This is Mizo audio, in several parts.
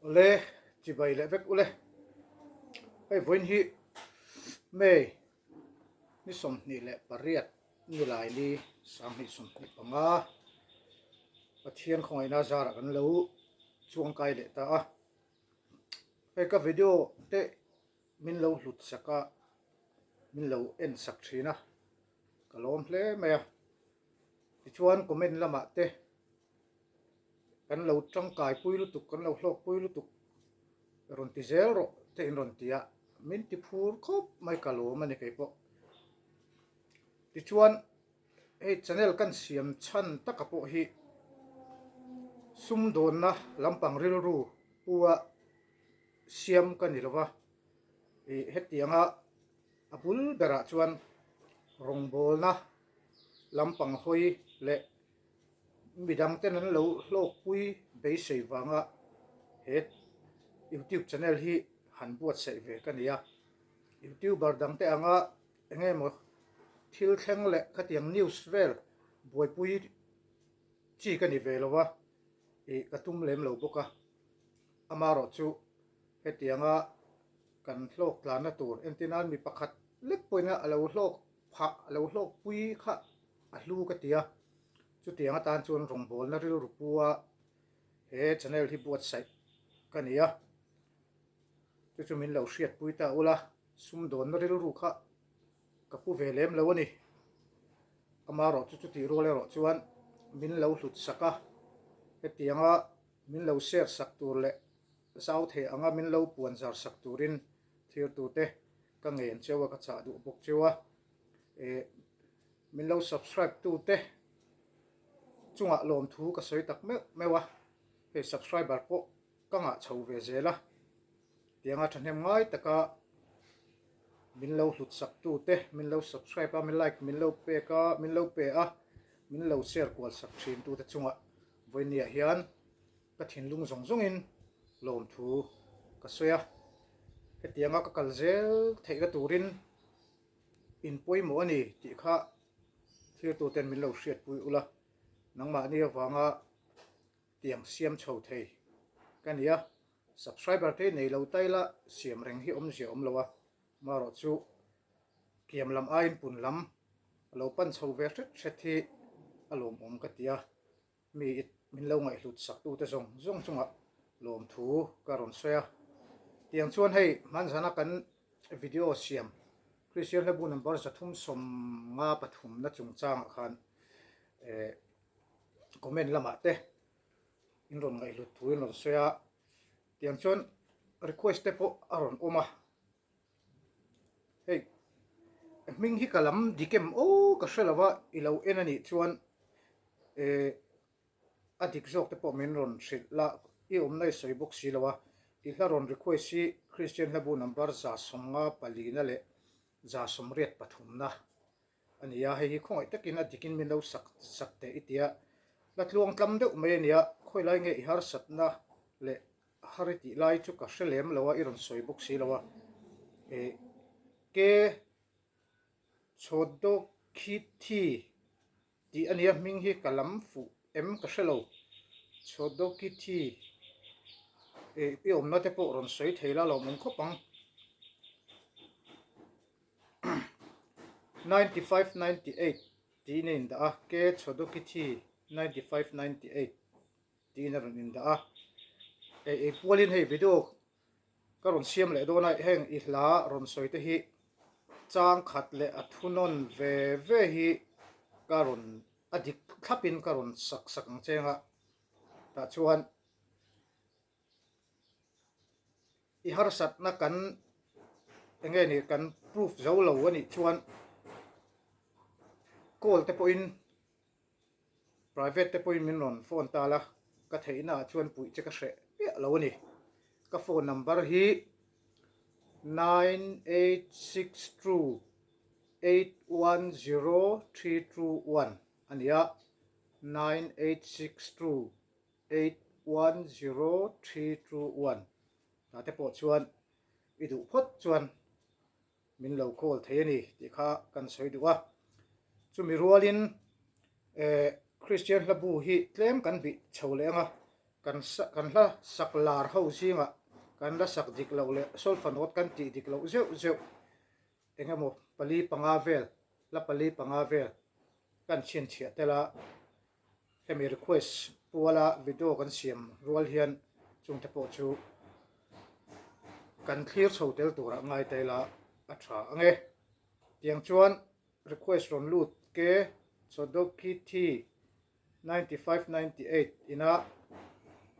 Awle, chibai leh vek ule. Hei vawiin hi May ni 28 nilai ni 2025 Pathian khawngaihna zarah kan lo chuangkai leh ta a. Hei ka video te min lo hlut sak a, min lo en sak thin a, ka lawm hle mai a. Tichuan comment lamah te kan lo tangkai pui lutuk, kan lo hlawk pui lutuk rawn ti zel rawh te in rawn ti a, min ti phur khawp mai ka lawm a ni kei pawh. Tichuan hei channel kan siam chhan taka pawh hi sumdawnna lampang rilru pu a siam ka ni lova, ih hetianga a bul berah chuan rawngbawlna lampang hawi leh midang ten an lo hlawkpui beisei vanga he youtube channel hi han buatsaih ve ka ni a, youtuber dang te anga eng emaw thil thleng leh khatiang news vel buaipui chi ka ni ve lo a, ih ka tum lem lo bawk a, amaherawh chu hetianga kan hlawk tlanna tur entir nan mi pakhat lek pawhin a lo hlawk phah a lo hlawkpui kha a hlu ka ti a, chutiang atan chuan rawngbawlna rilru pua he channel hi buatsaih ka ni a, chu chu min lo hriatpui ta ula, sumdawnna rilru kha ka pu ve lem lo a ni. Amaherawh chu chutih rual erawh chuan min lo hlut sak a, hetianga min lo share sak tur leh zau thei anga min lo puan zar sak turin thirtute ka ngen cheu a, ka chah duh bawk cheu a, eh min lo subscribe tute chungah lawmthu ka sawi tak meuh meuh a, hei subscriber pawh ka ngah chho ve zel a, tianga thahnem ngai taka min lo hlut sak tute, min lo subscribe a, min like min lo pek a, min lo pe a, min lo share kual sak thin tute chungah vawinia hian ka thinlung zawng zawngin lawmthu ka sawi a, hetianga ka kal zel theihna turin in pawimawh a ni tih kha thirtuten min lo hriatpui ula, nangmahni avanga tiang siam chho thei ka ni a, subscriber te nei lo ta ila siam reng hi awmzia awm lo a, marawh chu kiam lam aiin pun lam a lo pan chho ve hret hret hi a lawmawm ka ti a. Mi min lo ngaihhlut saktute zawng zawng chungah lawmthu ka rawn sawi a. Tiang chuan hei hmanzana kan video siam Kristian Hlabu number 353 na chungchangah khan eh comment lamah te in rawn ngaihhlut thu in rawn sawi a. Tiang chuan request te pawh a rawn awm a. Hei hming hi ka lam dik em aw ka hre lo va i lo en a nih chuan eh a dik zawk te pawh min rawn hrilh la i awmna i sawi bawk si lo a i hla rawn request hi Kristian hlabu number 154 leh 183 na a ni a hei hi khawngaih takin a dikin min lo sak sak teh i tia la tluang tlam deuh mai a nia khawilai nge i harsatna leh Har i tih lai chu ka hre lem lo a, i rawn sawi bawk si lo a. Eh, ke Chhodokhithi tih a nia, hming hi ka lam fuh em ka hre lo. Chhodokhithi, eh, i awmna te pawh rawn sawi thei la lawmawm khawp ang. 95 98 tiin a indah a, ke Chhodokhithi 95 98. tiin a rawn indah a, ei ei pualin hei video ka rawn siam leh dawn a, heng i hla rawn sawi te hi chang khat leh a thunawn ve ve hi ka rawn a dik thlapin ka rawn sak sak ang cheng a, tah chuan i harsatna kan eng nge ni kan proof zo lo a nih chuan call te pawhin. Private te pawhin min rawn phone ta la, ka theihna ah chuan puih che ka hreh miah lo a ni. Ka phone number hi 9862810321 a ni a, 9862810321 tah te pawh chuan i duh phawt chuan min lo call thei a ni tih kha kan sawi duh a. Chumi rualin eh Kristian hlabu hi tlem kan bih chho leh ang a. Kan kan hla sak lar ho zingah kan la sak dik loh leh solfa note kan tih dik loh zeuh zeuh eng emaw pali panga vel hla pali panga vel kan chhinchhiah tel a, hemi request puala video kan siam rual hian chungte pawh chu kan thlir chho tel turah ngai ta ila a tha ang e. Tiang chuan request rawn lut ke Chodokithi 95 98 ina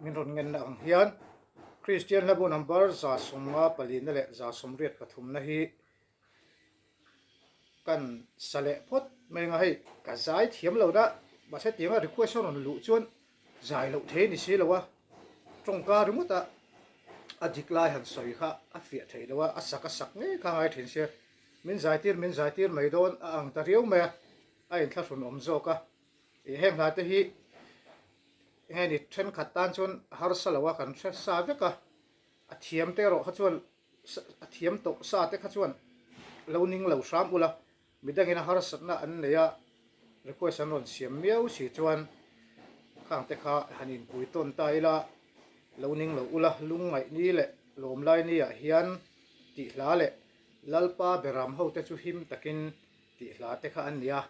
min rawn ngenna ang hian Kristian hlabu number 154 leh 183 na hi kan sa leh phawt mai anga hei ka zai thiam lo na mahse tianga request a rawn luh chuan zai loh thei a ni si lo a tawngka ringawt a a dik lai han sawi kha a fiah thei lo a a sak a sak ngei kha a ngai thin sia min zai tir min zai tir mai dawn a ang ta riau mai a a inthlahrun awm zawk a ih heng hla te hi enge ni thenkhat tan chuan harsa lo a kan hre sa vek a a thiam te erawh kha chuan a thiam tawh sa te kha chuan lo ning lo hram ula midangin a harsatna an nei a request an rawn siam miau si chuan khang te kha han inpui tawn ta ila lo ning lo ula lungngaih ni leh lawm lai ni ah hian tih hla leh Lalpa beram ho te chu him takin tih hla te kha an ni a,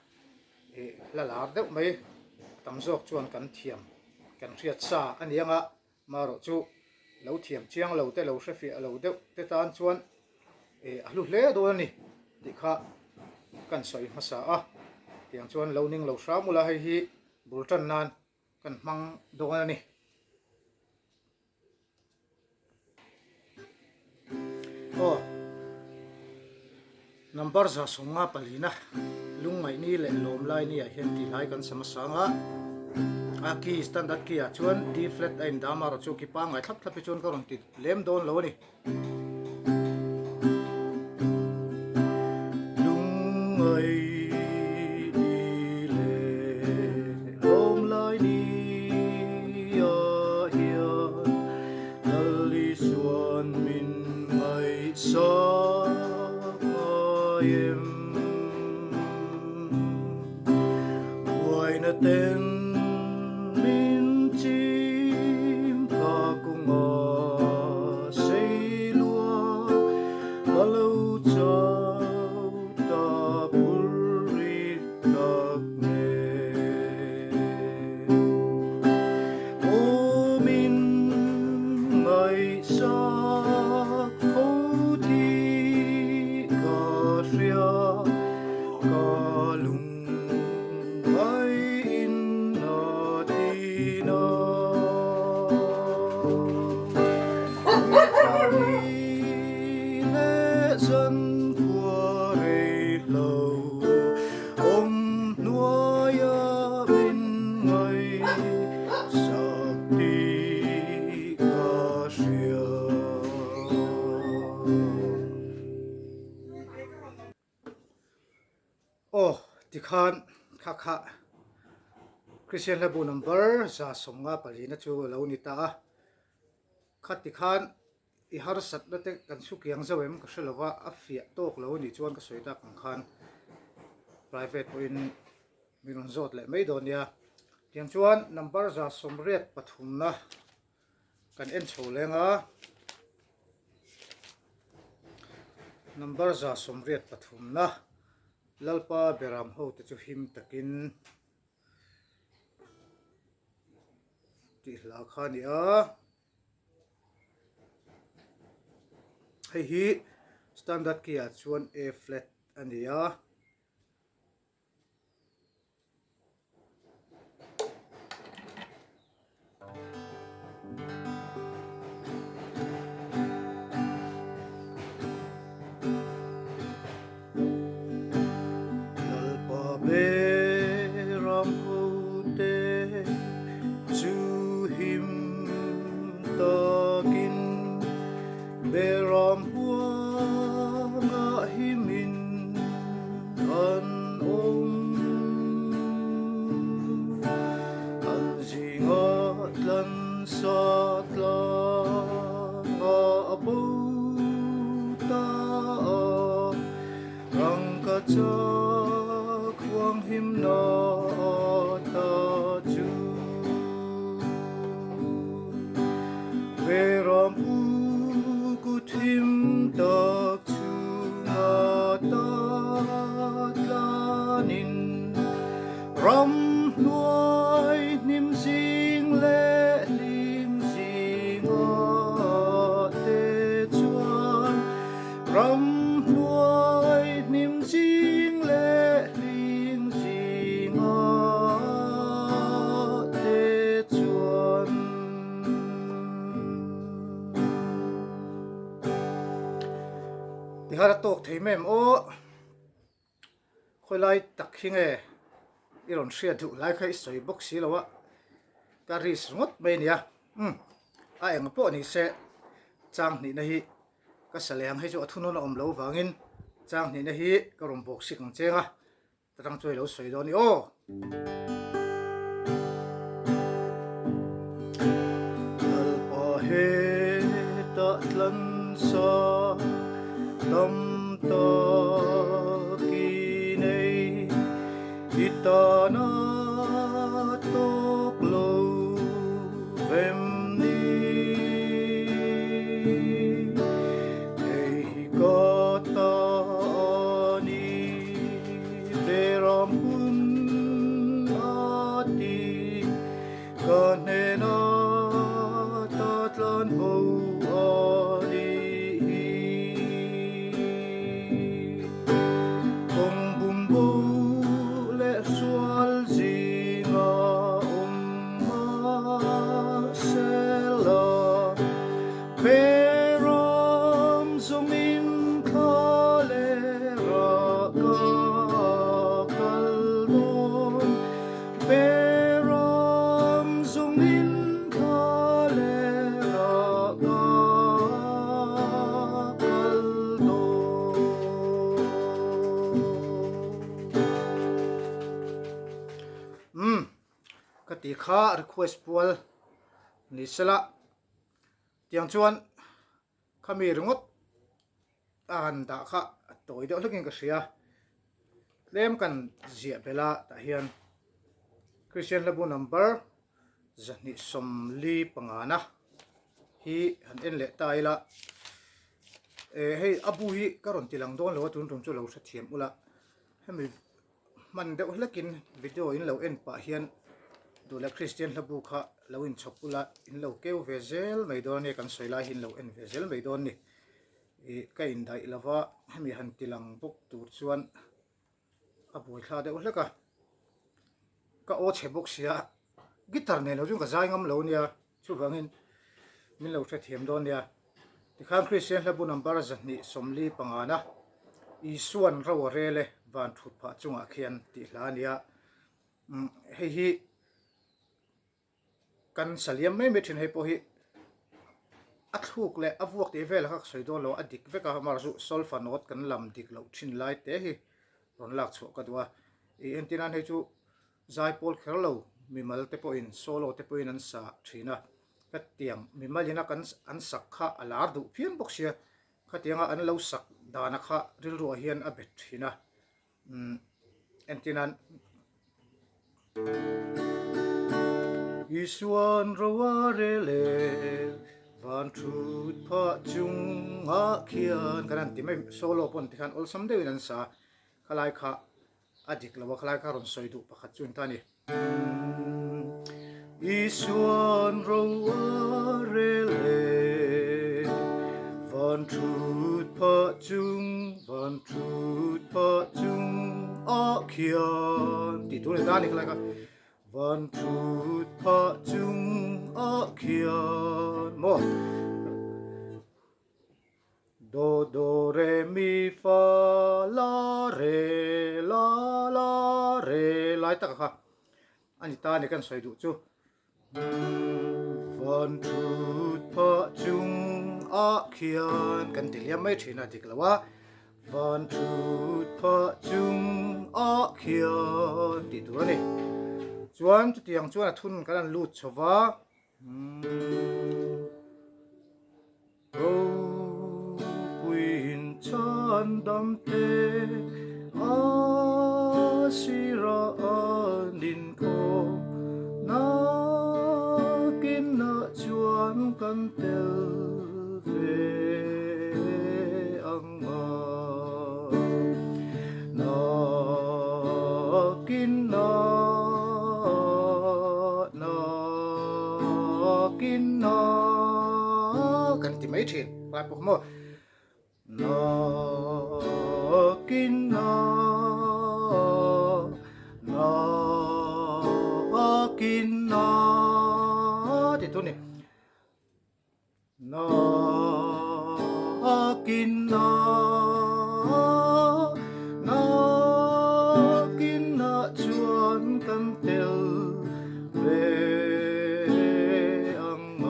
ih hla lar deuh mai tam zawk chuan kan thiam kan hriat sa a ni ang a, marawh chu lo thiam chiang lo te lo hre fiah lo deuh te tan chuan ih a hlu hle dawn a ni tih kha kan sawi hmasa a, tiang chuan lo ning lo hram ula hei hi bul tan nan kan hmang dawn a ni. Aw number 154 na lungngaih ni leh lawm lai ni ah hian tih lai kan sam a sang a a key standard key ah chuan D flat a indam a rawh chu ki pangngai thlap thlap hi chuan ka rawn ti lem dawn lo a ni. Aw tikhan kha kha Christian hlabu number 154 na chu a lo ni ta a, kha tikhan i harsatna te kan chhukiang zauh em ka hre lo va, a fiah tawk lo a nih chuan ka sawi tak ang khan private pawhin min rawn zawt leh mai dawn nia. Tiang chuan number 183 na kan en chho leng a number 183 na Lalpa beram ho te chu him takin tih hla kha a ni a hei hi standard key ah chuan A flat a ni a. Lalpa beram hote chu him takin beram huangah himin an awm. An zingah tlan sa tlanga a bo ta a, rangkachak huang himna ta chu. Beram pu ku thim tak chunga ta tlanin ramhnuai hnim zing leh hlim zingah te chuan ramhnuai hnim zing leh hlim zingah te chuan. Tihar a tawk thei mai em aw? Khawilai tak hi nge i rawn hriat duh lai kha i sawi bawk si lo a, ka risk ringawt mai a nia. Umm a eng pawh ni se chang hnihna hi ka sa leh ang hei chu a thunawn a awm lo vangin chang hnihna hi ka rawn bawk sik ang cheng a. Tang chu i lo sawi dawn i aw. Lalpa hetah tlansa tam tak i nei, i tana tawk lo vem ni. Hei hi ka ta a ni. Beram hun a ti ka hnena ta tlan bo a ni hi. Kawng bum bo leh sual zinga awm mahsela Beram zawngin thla leh rah ka kal dawn. Beram zawngin thla leh rah ka kal dawn. Umm, ka ti kha request pual ni sela. Tiang chuan khami ringawt a han dah kha a tawi deuh hlekin ka hria. Tlem kan ziah belh a tah hian Kristian hlabu number 245 na hi han en leh ta ila. Eh hei a bu hi ka rawn ti lang dawn lo a tun tum chu lo hrethiam ula. Hemi Hman deuh hlekin video in lo en pah hian duh leh Kristian hlabu kha lo inchhawp ula in lo keu ve zel mai dawn nia kan sawi lai hi in lo en ve zel mai dawn ni. Ih ka indaih lova hemi han ti lang bawk tur chuan a buaithla deuh hlek a, ka aw chhe bawk sia guitar nen lo chuan ka zai ngam lo nia chuvangin min lo hrethiam dawn nia. Tikhan Kristian hlabu number 245 na Isuan ro a rel e van thut phah chungah khian tih hla a nia. Hei hi kan saliam mai mai thin hei pawh hi a thluk leh a vuak tih vel kha ka sawi dawn lo a dik vek a amaherawhchu solfa note kan lam dik loh thin lai te hi rawn lak chhuah ka duh a. Ih entir nan hei chu Zaipawl kher lo mimal te pawhin solo te pawhin an sa thin a, khatiang mimal ina kan an sak kha a lar duh phian bawk sia, khatianga an lo sak dana kha rilruah hian a bet thin a, umm entir nan. Isuan ro a rel e, van thut phah chungah khian kan han ti mai, solo pawn tikhan awlsam deuhin an sa, khalai kha A dik lo a, khalai kha rawn sawi duh pakhat chu ta ni. Isuan ro a rel e, van thut phah chung, van thut phah chung ah khian tih tur a ni ta a ni khalai kha. Van thut phah chung ah khian maw. Do do re mi fa la re la la re lai taka kha a ni ta a ni kan sawi duh chu. Van thut phah chung ah khian kan ti liam mai thin a dik lo a, van thut phah chung ah khian tih tur a ni. Chuan chutiang chuan a thun kan han lut chho va. Ropuiin chhandam te a sira an inkhawm nakin ah chuan. chuan kan tel ve ang a. Nakin na, nakin na kan ti mai thin lai pawh maw. Nakin na, nakin na ti tu ni. Nakin na, nakin na chuan kan tel ve ang a.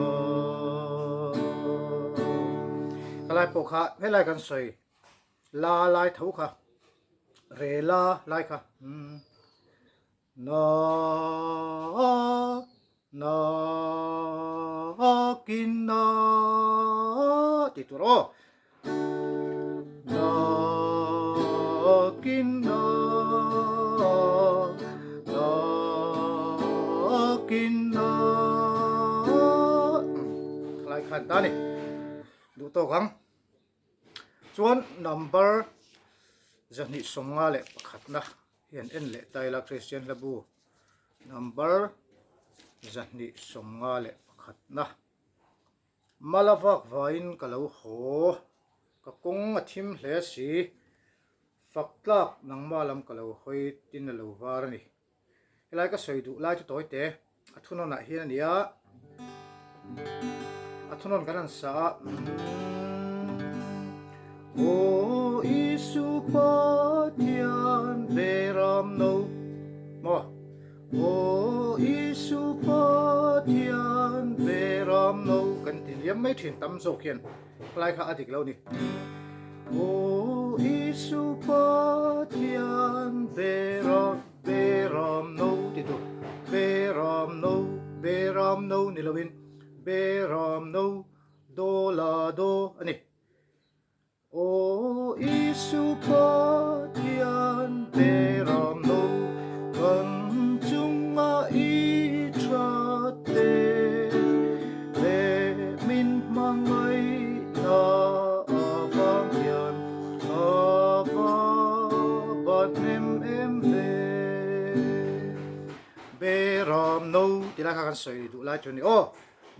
Ka lai pawh kha helai kan sawi la lai tho kha re la lai kha na na kin na tih tur aw na kin na na kin na lai khan ta ni. Duh tawk ang. Chuan number 251 hian en leh ta ila Christian Hlabu number 251. Mala vak vaiin ka lo haw, ka kawng a thim hle si, fak tlak nangma lam ka lo hawi tin a lo var a ni. Helai ka sawi duh lai chu tawi te, a thunawn ah hian a ni a, a thunawn kan han sa a, Aw Isu Pathian Beram no maw Aw Isu Pathian Beram no kan ti liam mai thin tam zawk hian helai kha a dik lo a ni. Aw Isu Pathian Beram Beram no ti tu Beram no Beram no ni loin Beram no do la do a ni. Aw Isu Pathian Beram no kan chunga i tha te leh min hmangaihna avang hian a va bat em em ve. Beram no ti lai kha kan sawi duh lai chu a ni aw.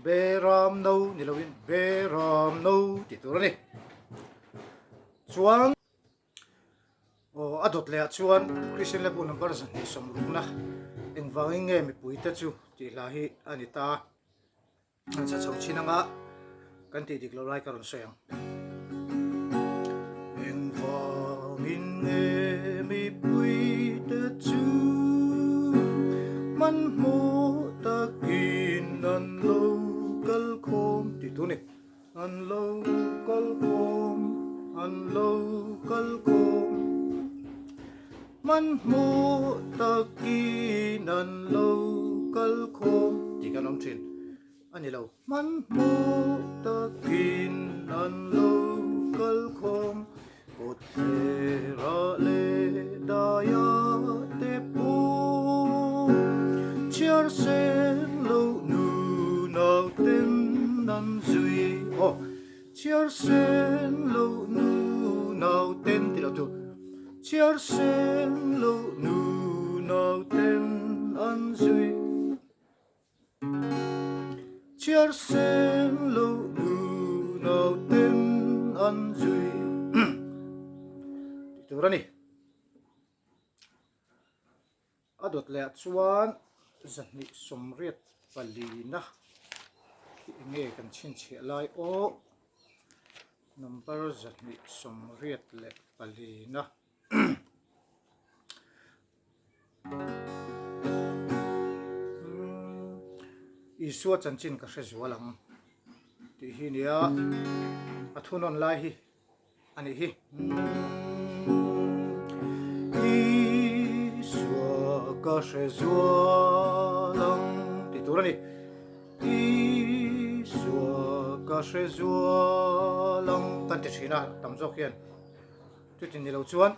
Beram no ni loin Beram no tih tur a ni. Chuan. Aw, a dawt leh ah chuan Christian Lebu number 260 engvangin nge mipuite chu tih hla hi a ni ta. An sa chho chin anga kan tih dik loh lai ka rawn sawi ang. Engvangin nge mipuite chu hmanhmawh takin an lo kal khawm tih tur a ni. An lo kal khawm, an lo kal khawm. Hmanhmawh takin an lo kal khawm tih kan awm thin a ni lo. Hmanhmawh takin an lo kal khawm kawt thlerah leh daia te pawh chhiar sen loh nu nauten an zui aw chhiar sen loh nu nauten tih loh chu Chhiar sen lo nu nau ten an zui. Chhiar sen lo nu nau ten an zui. Tih tur a ni. A dawt leh ah chuan 284 na hi enge kan chhinchhiah lai aw. Number 284 na. Isua chanchin ka hre zual ang tih hi nia a thunawn lai hi a nih hi. Isua ka hre zual ang tih tur a ni. Isua ka hre zual ang kan ti thin a tam zawk hian chuti ni lo chuan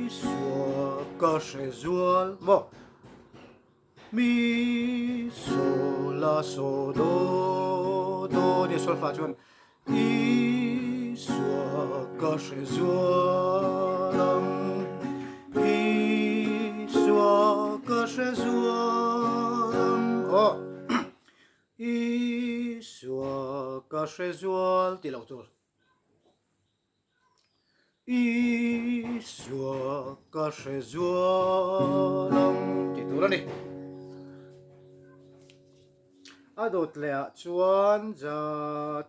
Isua ka hre zual maw mi saw. la so do do nia solfa chuan Isua ka hre zual ang Isua ka hre zual ang aw Isua ka hre zual tih loh tur. Isua ka hre zual ang tih tur a ni. A dawt leh ah chuan za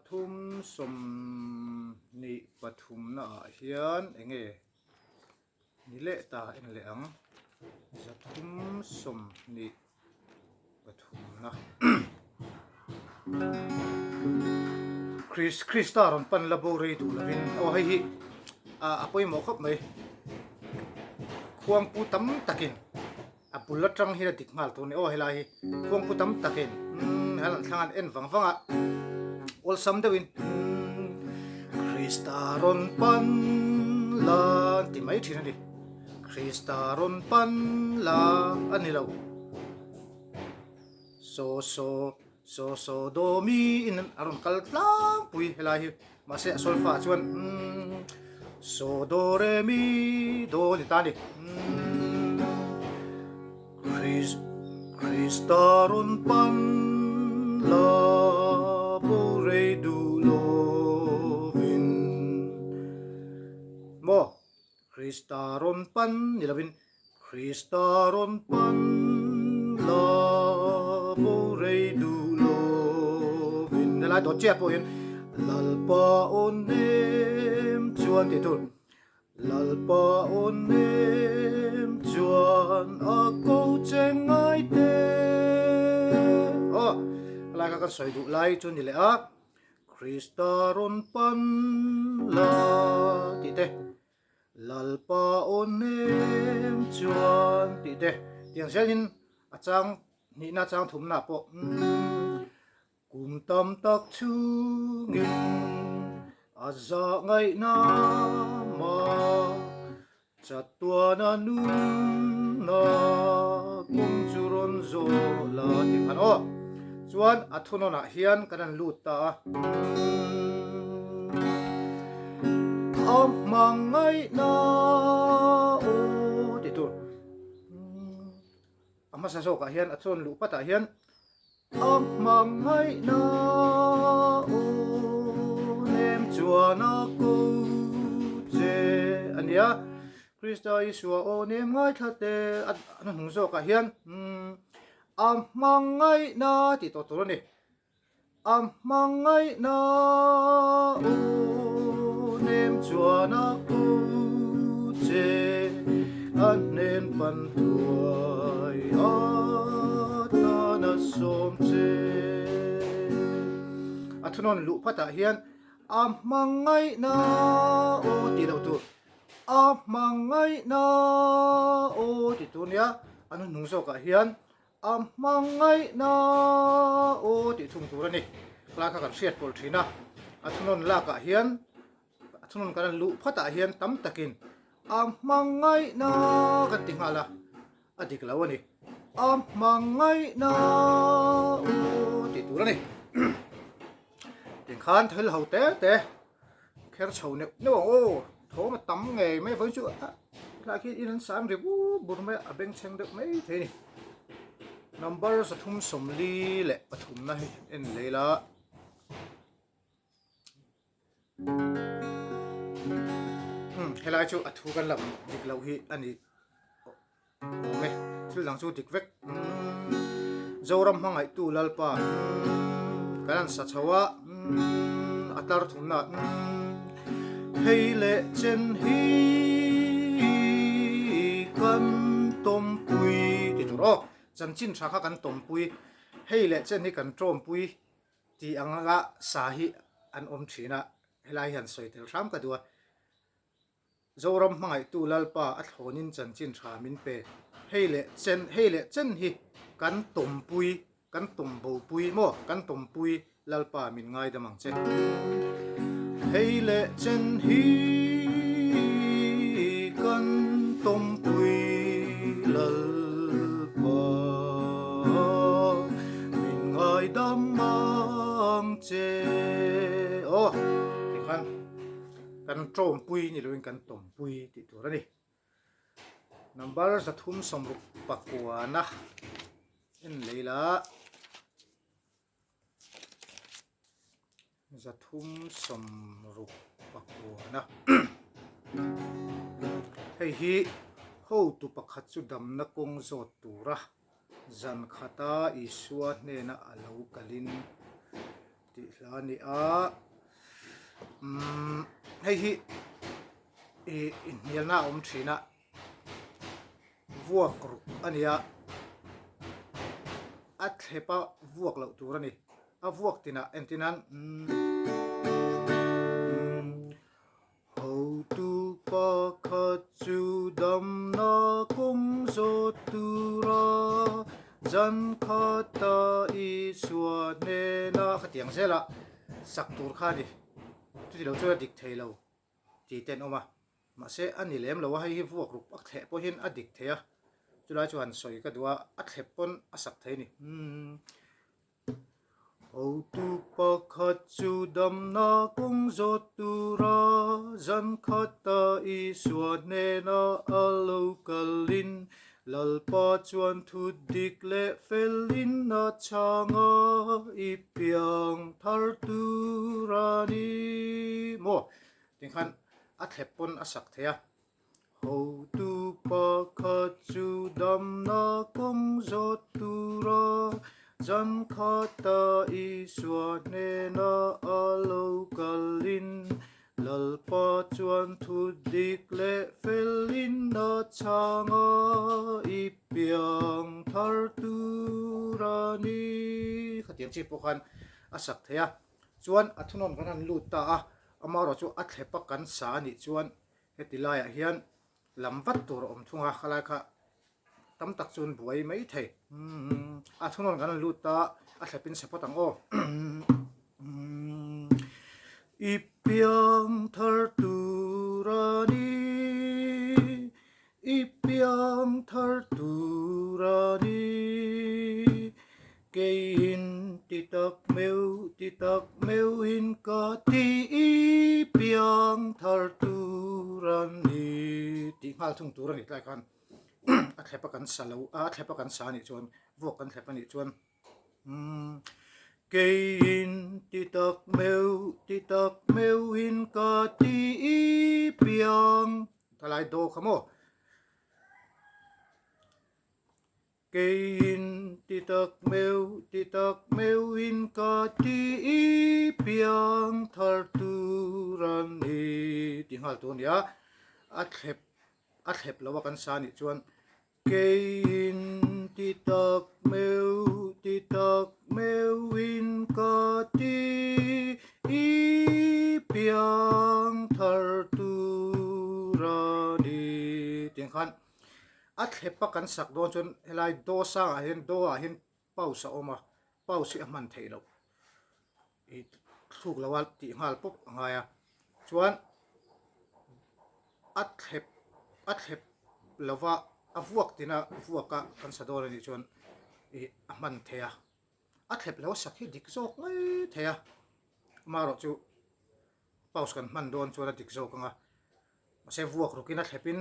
thum sawmhnih pathumna ah hian eng nge ni leh ta en leh ang za thum 20 pathumna Chris Krista rawn pan la bo rei duh lovin aw hei hi a pawimawh khawp mai khuangpu tam takin a bul atang hian a dik nghal tur a ni aw helai hi khuangpu tam takin hel an thlang an en vang vang a awlsam deuhin Krista rawn pan la an ti mai thin a ni. Krista rawn pan la a ni lo. Saw saw saw saw do mi in a rawn kal tlangpui helai hi mahse a solfa ah chuan umm saw do re mi do ni ta a ni. Umm Kris Krista rawn pan la bo rei duh lovin maw. Krista rawn pan ni lovin Krista rawn pan la bo rei duh lovin helai dawt chiah pawh hian Lalpa aw nem chuan tih tur Lalpa aw nem chuan a ko che ngai te aw helai kha kan sawi duh lai chu ni leh a Krista rawn pan la tih te Lalpa aw nem chuan tih te tiang zelin a chang hnihna chang thumna pawh kum tam tak chungin a zah ngaihna mah Chatuana nunna kawng chu rawn zawh la tih khan aw. Chuan a thunawnah hian kan han lut ta a. A hmangaihna aw tih tur. A hmasa zawkah hian a chuan luh patah hian a hmangaihna aw nem chuan a ko che a nia. Krista Isua aw nem ngaithla te a hnuhnung zawkah hian a hmangaihna tih tawh tur a ni. A hmangaihna aw nem chuan a ko che a hnen pan thuai a tan a sawm che. A thunawn luh phatah hian a hmangaihna aw tih loh tur a hmangaihna aw tih tur nia a hnuhnung zawkah hian A hmangaihna aw tih thung tur a ni. Helai kha kan hriat pawlh thin a, a thunawn lakah hian a thunawn kan luh phatah hian tam takin a hmangaihna kan ti nghal a, a dik lo a ni. A hmangaihna aw tih tur a ni. Tiang khan thil ho te te kher chho neuh neuh ang aw, thawm a tam ngei mai vawiin chu helai khi in an san ri bur bur mai a, a bengchheng deuh mai thei a ni. Number 343 na hi en leh ila. Umm helai chu a thu kan lam dik loh hi a ni awm e, thil dang chu dik vek. Umm Zoram hmangaihtu Lalpa umm kan han sa chho a umm a tlar thumna umm hei leh chen hi kan tawmpui ti tur aw chanchin tha kha kan tawmpui hei leh chen hi kan tawmpui tih anga sa hi an awm thin a helai hian sawi tel hram ka duh a. Zoram hmangaihtu Lalpa a thlawnin chanchin tha min pe. Hei leh chen, hei leh chen hi kan tawmpui, kan tawmbopui maw, kan tawmpui Lalpa min ngaidam ang che. Hei leh chen hi kan tawmpui Lalpa min ngaidam. ang che. Aw, tikhan kan tawmpui ni loin kan tawmpui tih tur a ni. Number 369 en lei la. 369 Hei hi hotu pakhat chu damna kawng zawt tura zan khata Isua hnena a lo kalin tih hla a ni a. Umm hei hi ih inhnialna a awm thin a, vuak ruk a ni a, a thlepa vuak loh tur a ni. A vuak tinah entir nan Hotu pakhat chu damna kawng zawt tura zan khata Isua hnena khatiang zela sak tur kha a ni. Chuti lo chuan a dik thei lo tih te an awm a. Mahse a ni lem lo a, hei hi vuak ruk a thleh pawhin a dik thei a, chulai chu han sawi ka duh a, a thlep pawn a sak thei a ni. Hotu pakhat chu damna kawng zawt tura zan khata Isua hnena a lo kalin Lalpa chuan thu dik leh felin a chhang a, i piang thar tur a ni maw? Tikhan a thlep pawn a sak thei a. Hotu pakhat chu damna kawng zawt tura zan khata Isua hnena a lo kalin Lalpa chuan thu dik leh felin a chhang a, i piang thar tur a ni. Khatiang chi pawh khan a sak thei a. Chuan a thunawn kan han lut ta a, amaherawh chu a thlep a kan sa a nih chuan heti laiah hian lam vat tur a awm thung a, khalai kha tam tak chuan buai mai thei. A thunawn kan han lut ta a, a thlepin sa phawt ang aw. I piang thar tur a ni, I piang thar tur a ni. Keiin ti tak meuh ti tak meuhin ka ti i piang thar tur a ni tih nghal thung tur a ni tlai khan a thlep a kan sa lo a thlep a kan sa anih chuan vuak kan thlep anih chuan umm keiin ti tak meuh ti tak meuhin ka ti i piang thalai daw kha maw. Keiin ti tak meuh ti tak meuhin ka ti i piang thar tur a ni ti nghal tur a ni a, a thlep a thlep lo a kan sa anih chuan Keiin ti tak meuh ti tak meuhin ka ti i piang thar tur a ni tih ang khan A thlep a kan sak dawn chuan helai do sangah hian do ah hian pause a awm a, pause hi a hman theih loh ih thluk lo a tih nghal pawp a ngai a, chuan a thlep a thlep lova a vuak tina vuak a kan sa dawn a nih chuan ih a hman theih a, a thlep lo a sak hi dik zawk mai thei a, amaherawh chu pause kan hman dawn chuan a dik zawk ang a, mahse vuak rukin a thlepin.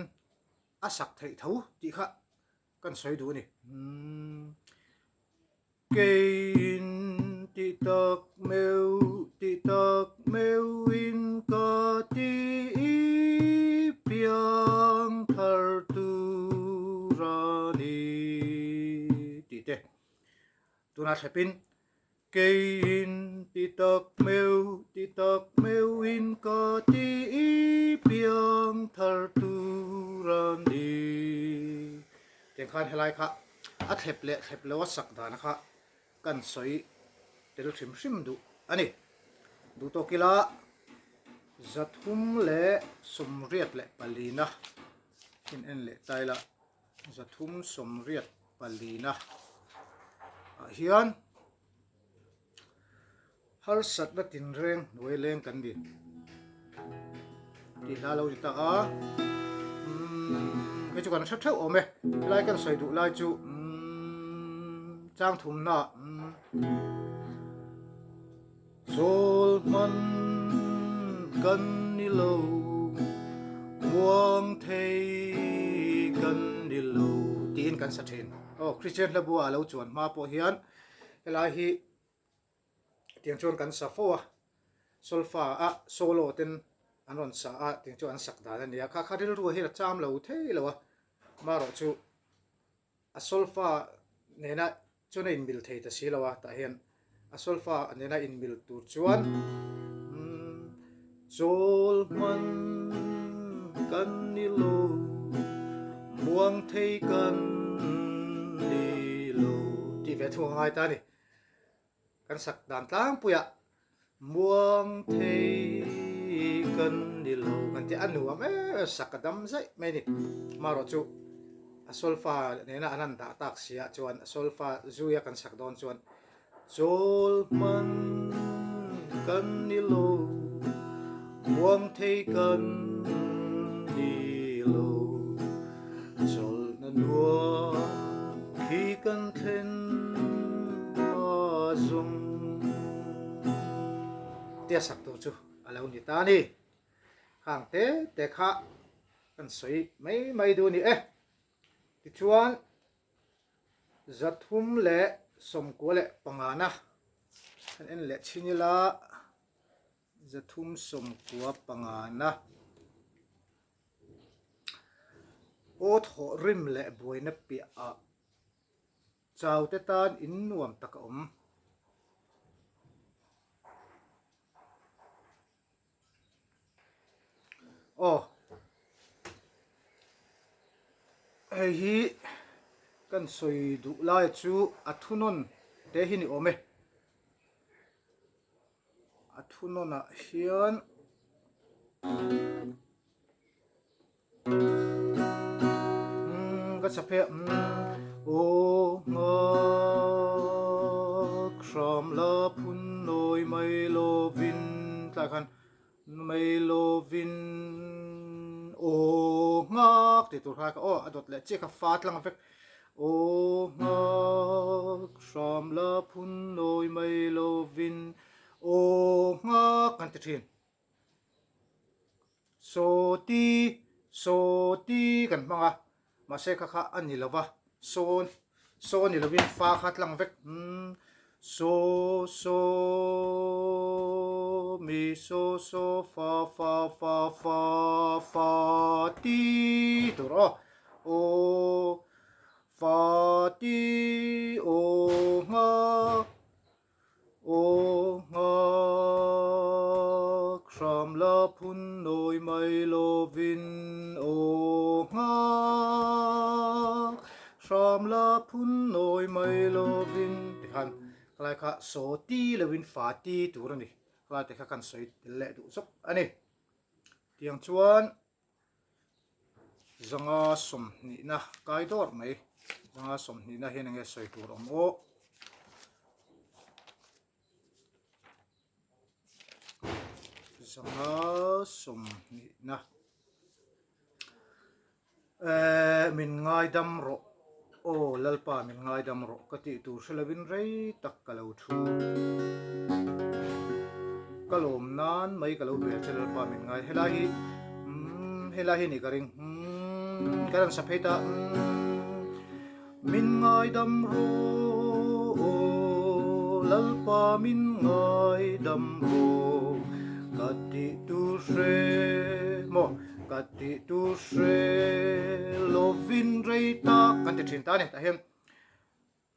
a sak theih tho tih kha kan sawi duh a ni. Keiin tih tak meuh tih tak meuhin ka ti i piang thar tur a ni tih te tunah thlepin Keiin ti tak meuh ti tak meuhin ka ti i piang thar tur a ni. Tiang khan helai kha a thlep leh thlep lo a sak dan kha kan sawi tel hrim hrim duh a ni. Duh tawk ila 384 na in en leh ta ila 384 na ah hian harsatna tinreng hnuai leng kan ni tih hla lo ni ta a umm hei chu kan hre theuh awm e helai kan sawi duh lai chu umm chang thumna umm. hman kan ni lo, muang thei kan ni lo tiin kan sa thin. Aw, Kristian hlabua a lo chuan hma pawh hian helai hi tiang chuan kan sa fo a, solfa a solo ten an rawn sa a tiang chu an sak dan a ni a, kha kha rilru hi a cham lo thei lo a, amaherawh chu a solfa nena chuan a inmil thei ta si lo a, tah hian a solfa nena inmil tur chuan chawl hman kan ni lo, muang thei kan ni lo tih ve thung a ngai ta a ni. Kan sak dan tlangpuiah muang thei kan ni lo kan tih a nuam em em sak a dam zaih mai a ni. Amaherawh chu a solfa nena an han dah tak si ah chuan a solfa zuia kan sak dawn chuan chawl hman kan ni lo, muang thei kan ni lo, chawlhna nuam Khi kan thlen hma zawng tia sak tur chu a lo ni ta a ni. Khang te te kha kan sawi mai mai duh a ni e. Tichuan 395 na kan en leh chhin ila 395 na. Aw thawh rim leh buaina piah ah chau te tan in nuam tak a awm. Aw hei hi kan sawi duh lai chu a thunawn te hi ni awm e. A thunawnah hian ka chha phei a aw nghak hram la phun nawi mai lovin tlaiah khan mai lovin aw nghak tih tur kha aw a dawt leh chiah kha fa tlang vek aw nghak hram la phun nawi mai lovin aw nghak kan ti thin. Saw ti, saw ti kan hmang a, mahse kha kha a ni lo va, saw, saw ni lovin fa kha tlang vek, umm saw, saw, mi, saw, saw, fa, fa, fa, fa, fa ti tur aw, aw, fa ti, aw, nghak. Aw nghak hram la phun nawi mai lovin Aw nghak hram la phun nawi mai lovin Tikhan khalai kha saw ti lovin fa ti tur a ni. Khalai te kha kan sawi tel leh duh zawk a ni. Tiang chuan Zanga sawmhnihna kai dawr mai. Zanga sawmhnihna hian enge sawi tur awm aw. Zanga sawmhnihna. Eh, min ngaidam rawh. Aw Lalpa min ngaidam rawh ka tih tur hre lovin rei tak ka lo thu. Ka lawm nan mai ka lo bel che Lalpa min ngai helai hi umm helai hi ni ka ring umm ka rawn sa phei ta umm min ngaidam rawh aw Lalpa min ngaidam rawh ka tih tur hre maw Ka tih tur hre lovin rei tak kan ti thin ta a ni tah hian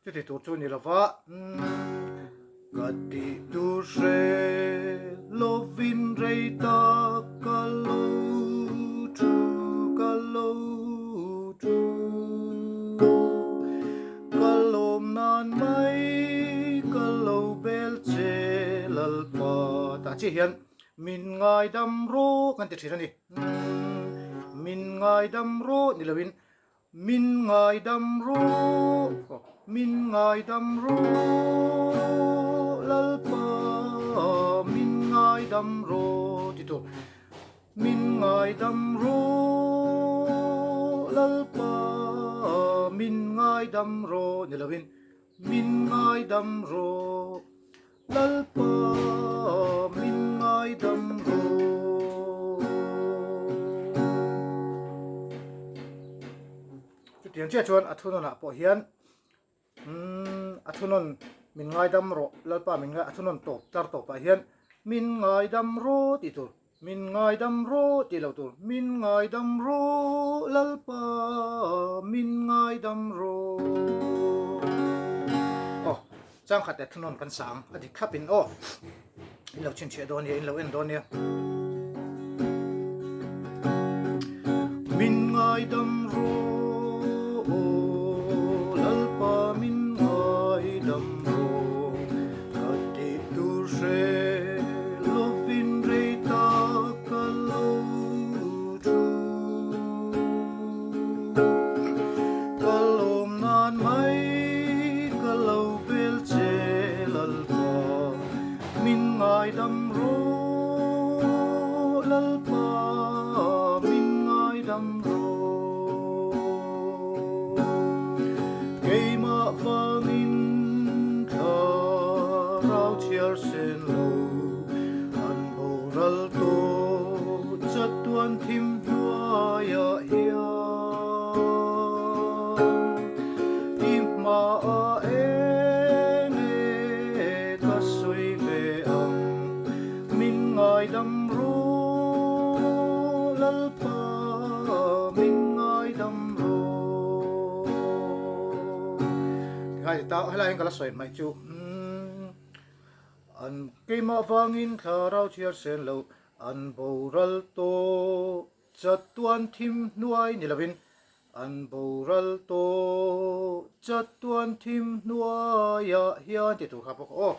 chuti tur chu ni lova ka tih tur hre lovin rei tak ka lo thu ka lo thu ka lawm nan mai ka lo bel che Lalpa tah chiah hian Min ngaidam rawh kan ti thin a ni. Min ngaidam rawh ni loin min ngaidam rawh min ngaidam rawh Lalpa min ngaidam rawh ti tur. Min ngaidam rawh Lalpa min ngaidam rawh ni loin min ngaidam rawh. Lalpa min Chutiang chiah chuan a thunawnah pawh hian umm a thunawn min ngaidam rawh Lalpa min ngai a thunawn tawp tlar tawpah hian min ngaidam rawh tih tur min ngaidam rawh tih loh tur min ngaidam rawh Lalpa min ngaidam rawh aw changkhat leh thunawn kan sang a dik thlap in aw. In lo chhinchhiah dawn nia, in lo en dawn nia. Min ngaidam rawh aw, Lalpa min ngaidam rawh, ka tih tur hre lovin rei tak ka lo thu. Ka lawm nan mai ka lo bel che Lalpa. Min ngaidam rawh Lalpa, min ngaidam rawh. Keimah vangin thlarau chhiar sen lo, an boral tawh chatuan thim hnuaiah hian. I hmaah eng e ka sawi ve ang, min ngaidam rawh Lalpa, min ngaidam rawh. Tingai ti ta, helai hian ka la sawi hmaih chu an keimah vangin thlarau chhiar sen lo an boral tawh. Chatuan thim hnuai ni lovin an boral tawh. Chatuan thim hnuaiah hian ti tur kha bawk aw.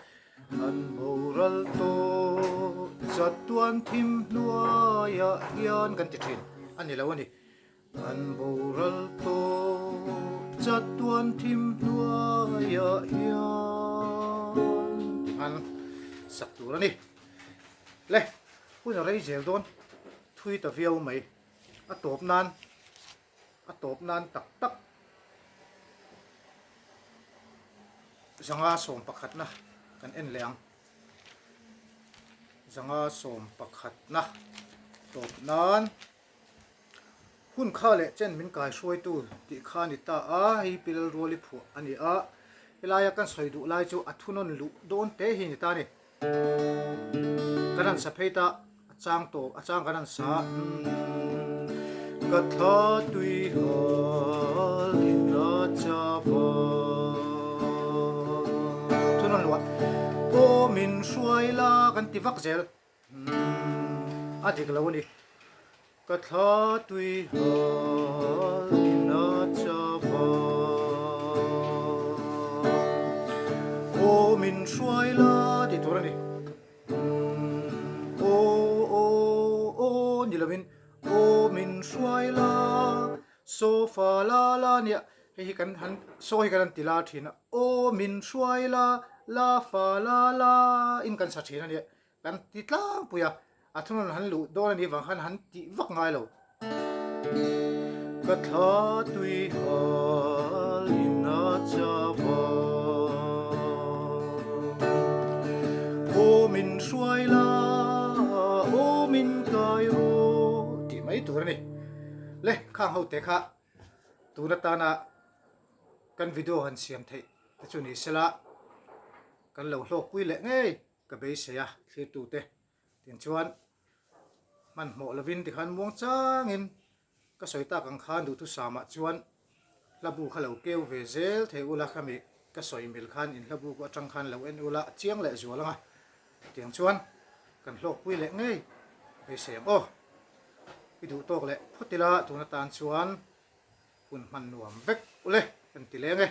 An boral tawh. Chatuan thim hnuaiah hian kan ti thin a ni lo a ni. An boral tawh. Chatuan thim hnuaiah hian ti khan sak tur a ni. Le, hun a rei zel dawn. Thui ta viau mai. A tawp nan, a tawp nan tak tak 511na kan en leh ang. 511na tawp nan hun kha leh chen min kai hruaitu tih kha a ni ta a, hei Pilal Ruali phuah a ni a. Helaia kan sawi duh lai chu a thunawn luh dawn te hi a ni ta a ni. Kan han sa phei ta a chang tawp a chang kan han sa Ka thla tui hal in a cha va Thun an luah Aw min hruai la kan ti vak zel A dik lo a ni Ka thla tui hal in a cha va Aw min hruai la tih tur a ni. Aw aw aw ni lovin aw min hruai la sofa la la nia hei hi kan han saw hi kan han ti la thin a aw min hruai la la fa la la in kan sa thin a nia Kan ti tlangpui a, a thunawn han luh dawn a nih vang khan han tih vak ngai lo. Ka thla tui hal in a cha va. Aw min hruai la, aw min kai rawh tih mai tur a ni. Le, khang ho te kha tun atana kan video han siam theih te chu ni sela, kan lo hlawkpui leh ngei. Ka beisei a, thlirtute tin chuan hmanhmawh lovin tikhan muang changin ka sawi tak ang khan duhthusamah chuan hlabu kha lo keu ve zel thei ula khami ka sawi mil khan in hlabu atang khan lo en ula a chiang leh zual ang a, tiang chuan kan hlawkpui leh ngei beisei ang aw. I duh tawk leh phawt ila tun atan chuan hun hman nuam vek ule kan ti leng e.